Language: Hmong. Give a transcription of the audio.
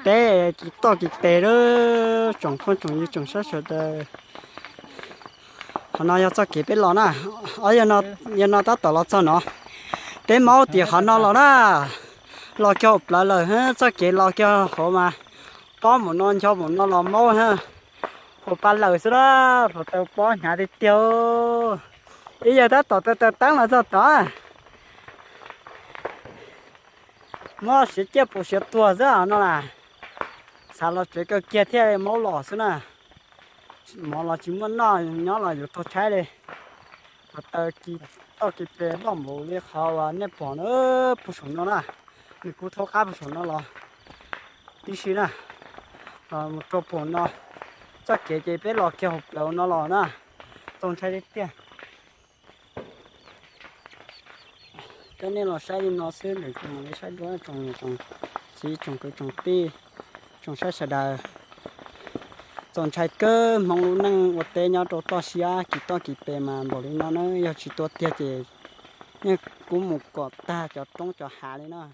teb, kis toj kis tes lawm. Tsoom phooj tsoom ywg tsoom saib sawv daws, qhov no yog txoj kev peb los na. Yog no tab tom los txog no, peb maub tim qhov no los na. Los kiag hauv plawv lawm, txoj kev los kiag hauv mas pob mus no ncho mus no los maub na. Hauv pa lawm xwb na, hluav taws pob hnyav tiag tiag. Ib yawg tab tom taw taw teeb los txog tod. Muab siav ciaj pus siav tuag xwb no las. Xav los tsev kawg kiag thiaj maub los xwb na. Mov los tsis muaj noj, nyob los yuav tuag tshaib li. Hluav taws kis toj kis tes loj npaum li qhov uas nej pom na, puag saum no na. Nws kuj thaub qab puag saum no los tib si na. Los mus rau puag no, txoj kev ces peb los kiag hauv plawv no los na. Txaus ntshai tiag tiag. Coj nej los saib li no xwb, lwm tus mam li saib dua. Tsoom niam tsoom txiv, tsoom kwv tsoom tij, tsoom saib sawv daws, txaus ntshai kawg. Hmoob lub neej ua teb nyob rau toj siab kis toj kis tes mas npaum li no na. Yog tsis tua tiag ces yeej kub mus kom tag cov roob cov hav li na.